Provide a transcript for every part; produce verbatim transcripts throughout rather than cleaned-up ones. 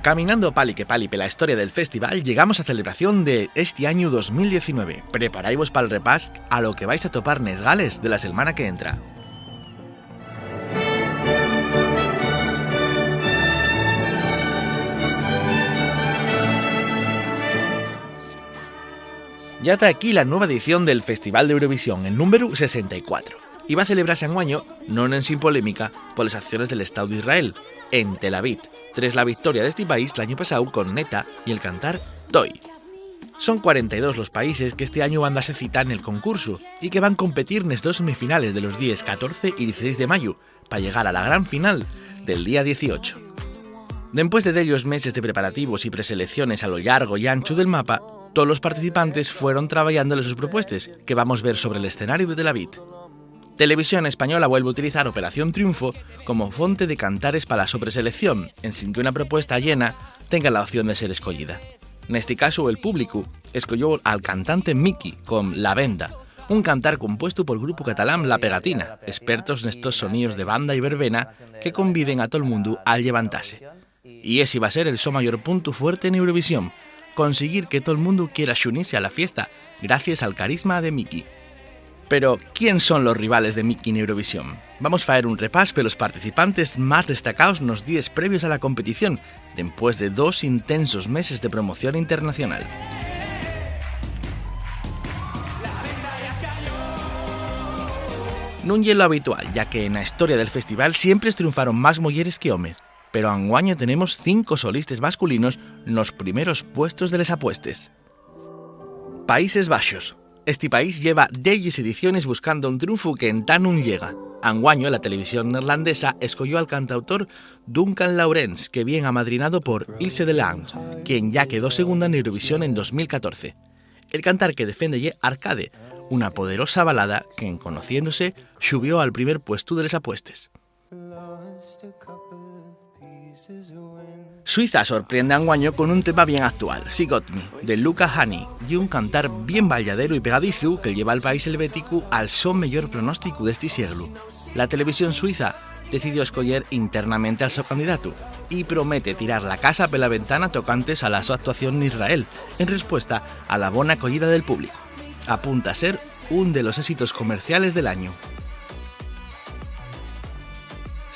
Caminando pali que pali pela historia del festival, llegamos a celebración de esti añu dos mil diecinueve. Preparaivos pal repás a lo que vais a topar nes gales de la selmana que entra. Ya ta aquí la nueva edición del Festival d'Eurovisión, el númberu sesenta y cuatro. Y va a celebrase anguaño, non ensin polémica, poles acciones del Estáu d'Israel, en Tel Aviv, tres la victoria d'esti país l'añu pasáu con Neta y el cantar Toi. Son cuarenta y dos los países qu'esti añu van dase cita nel concursu y que van competir nes dos semifinales de los díes catorce y dieciséis de mayu, pa llegar a la gran final del día dieciocho. Dempués de dellos meses de preparativos y preselecciones a lo llargo y anchu del mapa, tolos participantes fueron trabayando les sos propuestes, que vamos ver sobre l'escenariu de Tel Aviv. Televisión Española vuelve a utilizar Operación Triunfo como fonte de cantares pa la so preselección, ensin que una propuesta llena tenga la opción de ser escoyida. Nesti casu, el públicu escoyó al cantante Miki con La Venda, un cantar compuestu pol grupu catalán La Pegatina, espertos nestos soníos de banda y verbena que conviden a tol mundu a llevantase. Y esi va ser el so mayor puntu fuerte n'Eurovisión, consiguir que tol mundu quiera xunise a la fiesta gracies al carisma de Miki. Pero, ¿quién son los rivales de Miki n'Eurovisión? Vamos faer un repás pelos participantes más destacaos nos díes previos a la competición, dempués de dos intensos meses de promoción internacional. Nun ye lo habitual, ya que na historia del festival siempre triunfaron más muyeres que homes, pero anguaño tenemos cinco solistes masculinos nos primeros puestos de les apuestes. Países Baxos. Esti país lleva delles ediciones buscando un triunfu que entá nun llega. Anguaño, la televisión neerlandesa escoyó al cantautor Duncan Laurens, que vien amadrinado por Ilse de Lange, quien ya quedó segunda n'Eurovisión en dos mil catorce. El cantar que defende ye Arcade, una poderosa balada que, en conociéndose, xubió al primer puestu de les apuestes. Suiza sorprende anguaño con un tema bien actual, She Got Me, de Luca Hänni, y un cantar bien balladeru y pegadizu que lleva al país helvéticu al so meyor pronósticu d'esti sieglu. La televisión suiza decidió escoyer internamente al so candidatu y promete tirar la casa pela ventana tocantes a la so actuación n'Israel, en respuesta a la bona acoyida del públicu. Apunta a ser un de los éxitos comerciales del añu.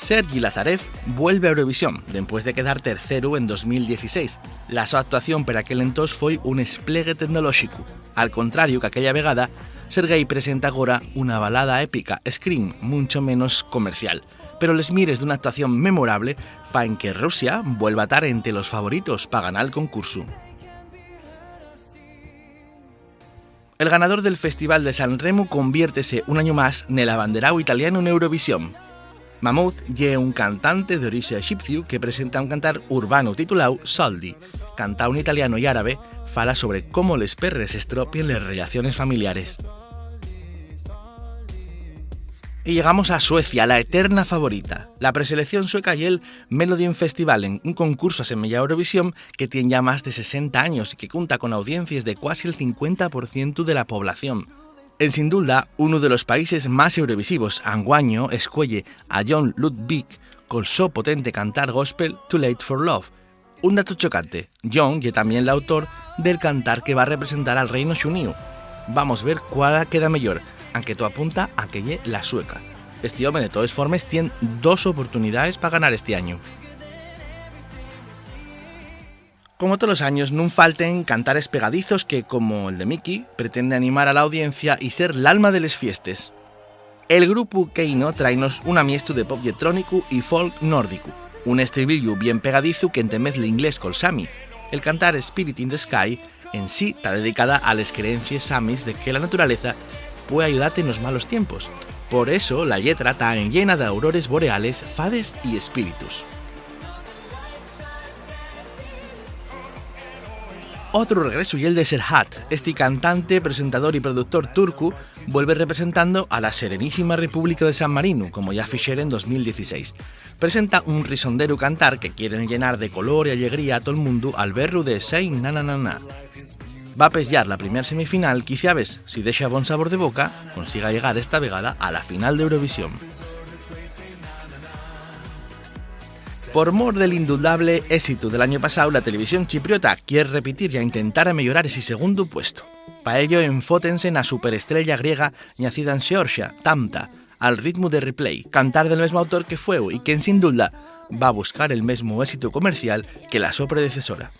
Sergi Lazarev vuelve a Eurovisión, dempués de quedar terceru en dos mil dieciséis. La so actuación per aquel entós foi un esplegue tecnolóxicu. Al contrario qu'aquella vegada, Sergei presenta agora una balada épica, Scream, muncho menos comercial. Pero les mires d'una actuación memorable faen que Rusia vuelva a tar ente los favoritos pa ganar el concursu. El ganador del Festival de San Remu conviértese un añu más nel abanderáu italianu n'Eurovisión. Mahmood ye un cantante d'orixe exipciu que presenta un cantar urbanu tituláu Soldi. Cantáu n'italianu y árabe, fala sobre cómo les perres estropien les rellaciones familiares. Y llegamos a Suecia, la eterna favorita. La preselección sueca ye'l Melodifestivalen, un concursu asemeyáu a Eurovisión que tien yá más de sesenta años y que cunta con audiencies de cuasi el cincuenta por cientu de la población. En sin dulda, unu de los países más eurovisivos, anguaño escueye a John Lundvik col so potente cantar gospel Too Late for Love. Un datu chocante, John ye tamién l'autor del cantar que va representar al Reinu Xuníu. Vamos ver cuál queda meyor, anque too apunta a que ye la sueca. Esti home, de toes formes, tien dos oportunidaes pa ganar esti añu. Como tolos años, nun falten cantares pegadizos que, como'l de Miki, pretende animar a l'audiencia y ser l'alma de les fiestes. El grupu Keino tráenos un amiestu de pop lletrónicu y folk nórdicu, un estribillu bien pegadizu qu'entemez l'inglés col sami. El cantar Spirit in the Sky en sí ta dedicada a les creencies samis de que la naturaleza puede ayudate nos malos tiempos. Por eso, la lletra ta enllena d'aurores boreales, fades y espíritus. Otru regresu ye'l de Serhat. Esti cantante, presentador y productor turcu vuelve representando a la Serenísima República de San Marinu, como yá fixera en dos mil dieciséis. Presenta un risonderu cantar que quieren llenar de color y allegría a tol mundu al berru de Say Na Na Na Na. Va pesllar la primer semifinal, quiciabes, si dexa bon sabor de boca, consiga llegar esta vegada a la final d'Eurovisión. Por mor del indudable ésitu del añu pasáu, la televisión chipriota quier repetir ya intentar ameyorar esi segundu puestu. Pa ello, enfótense na superestrella griega ñacida en Xeorxia, Tamta, al ritmu de Replay, cantar del mesmu autor que fueu y quien, sin dulda, va buscar el mesmu ésitu comercial que la so predecesora.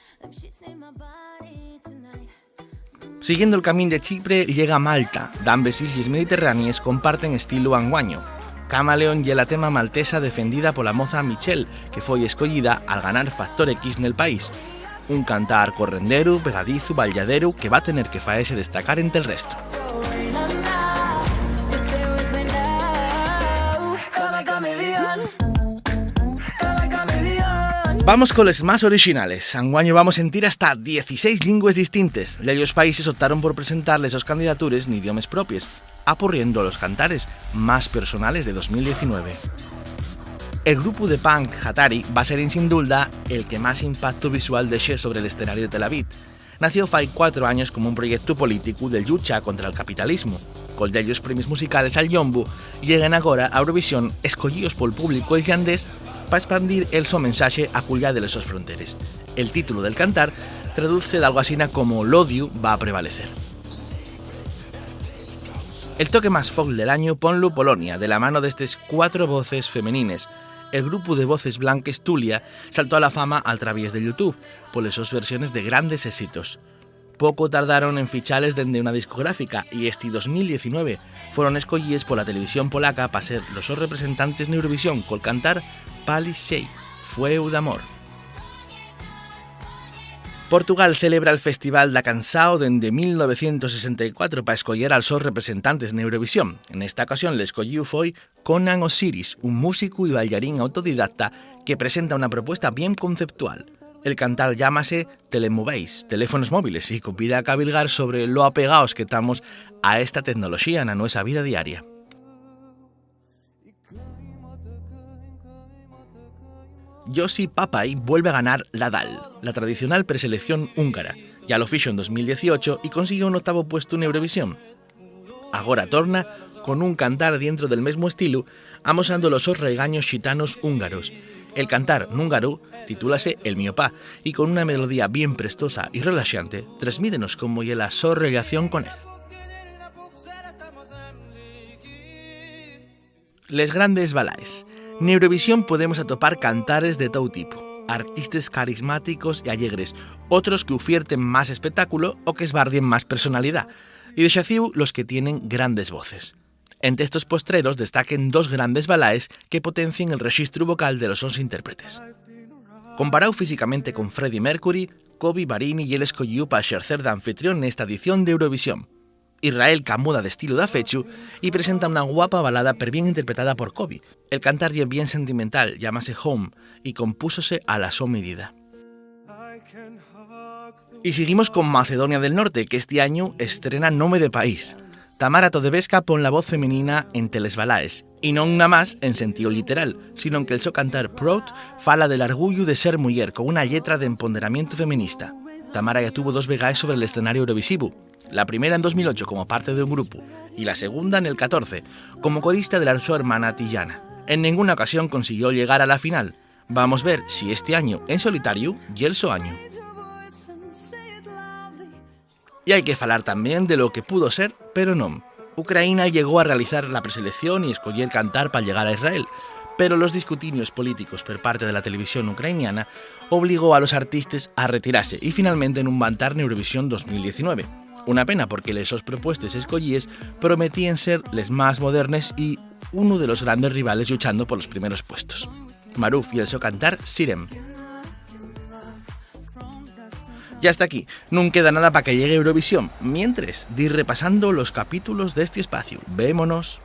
Siguiendo'l camín de Chipre, llega Malta, dambes islles mediterranees comparten estilu anguaño. Camaleon ye la tema maltesa defendida pola moza Michelle, que foi escoyida al ganar Factor X nel país. Un cantar correnderu, pegadizu, balyaderu, que va tener que faese destacar ente'l restu. Vamos coles más orixinales. Anguaño vamos sentir hasta dieciséis llingües distintes. Dellos países optaron por presentar les sos candidatures n'idiomes propies, apurriendo los cantares más personales de dos mil diecinueve. El grupu de punk Hatari va ser, sin dulda, el que más impactu visual dexe sobre l'escenariu de Tel Aviv. Nació fai cuatro años como un proyectu políticu de llucha contra'l capitalismu. Col dellos premios musicales al llombu, lleguen agora a Eurovisión, escoyíos pol públicu islandés pa espandir el so mensaxe a cullá de les sos fronteres. El títulu del cantar traduzse d'algo asina como "L'odiu va a prevalecer". El toque más folk del añu ponlu Polonia, de la mano d'estes cuatro voces femenines. El grupu de voces blanques Tulia saltó a la fama al traviés de YouTube, poles sos versiones de grandes éxitos. Poco tardaron en fichales dende una discográfica y esti dos mil diecinueve foron escoyíes pola televisión polaca pa ser los sos representantes n'Eurovisión col cantar Pali Sei, Fueu d'amor. Portugal celebra el Festival da Canção dende mil novecientos sesenta y cuatro pa escoyer al sos representantes n'Eurovisión. Nesta ocasión, l'escoyíu foi Conan Osiris, un músicu y bailarín autodidacta que presenta una propuesta bien conceptual. El cantar llámase Telemobiles, teléfonos móviles, y convida a cavilgar sobre lo apegaos que tamos a esta tecnoloxía na nuesa vida diaria. Josi Papai vuelve a ganar la dal, la tradicional preselección húngara. Ya lo fixo en dos mil dieciocho y consiguió un octavo puestu n'Eurovisión. Agora torna con un cantar dientro del mesmu estilu, amosando los sos raigaños xitanos húngaros. El cantar n'húngaru titúlase El mio pa, y con una melodía bien prestosa y relaxante, tresmítenos cómo ye la so rellación con él. Les grandes balaes. N'Eurovisión podemos atopar cantares de tou tipu, artistes carismáticos y allegres, otros que ufierten más espectáculo o qu'esbardien más personalidá, y de xacíu los que tienen grandes voces. Ente estos postreros destaquen dos grandes balaes que potencien el rexistru vocal de los sos intérpretes. Comparao físicamente con Freddie Mercury, Coby Barini ye l'escoyíu pa exercer d'anfitrión nesta edición d'Eurovisión. Israel camuda d'estilu dafechu y presenta una guapa balada perbién interpretada por Coby. El cantar ye bien sentimental, llámase Home, y compúxose a la so midida. Y siguimos con Macedonia del Norte, qu'esti añu estrena nome de país. Tamara Todebeska pon la voz femenina ente les balaes, y non namás en sentío lliteral, sinón que'l so cantar Proud fala del arguyu de ser muyer, con una lletra d'emponderamientu feminista. Tamara ya tuvo dos vegaes sobre l'escenariu eurovisivu, la primera en dos mil ocho como parte d'un grupu, y la segunda nel catorce, como corista de la so hermana Tijana. En nenguna ocasión consiguió llegar a la final. Vamos ver si esti añu, en solitariu, ye'l so añu. Y hai que falar tamién de lo que pudo ser, pero non. Ucraína llegó a realizar la preselección y escoyer cantar pa llegar a Israel, pero los discutinios políticos per parte de la televisión ucrainiana obligó a los artistes a retirase y finalmente nun van tar n'Eurovisión dos mil diecinueve. Una pena, porque les sos propuestes escoyíes prometíen ser les más modernes y unu de los grandes rivales lluchando por los primeros puestos. Marouf y el so cantar Sirem. Y hasta aquí, nun queda nada pa que llegue Eurovisión. Mientres, dir repasando los capítulos d'esti espaciu. Vémonos.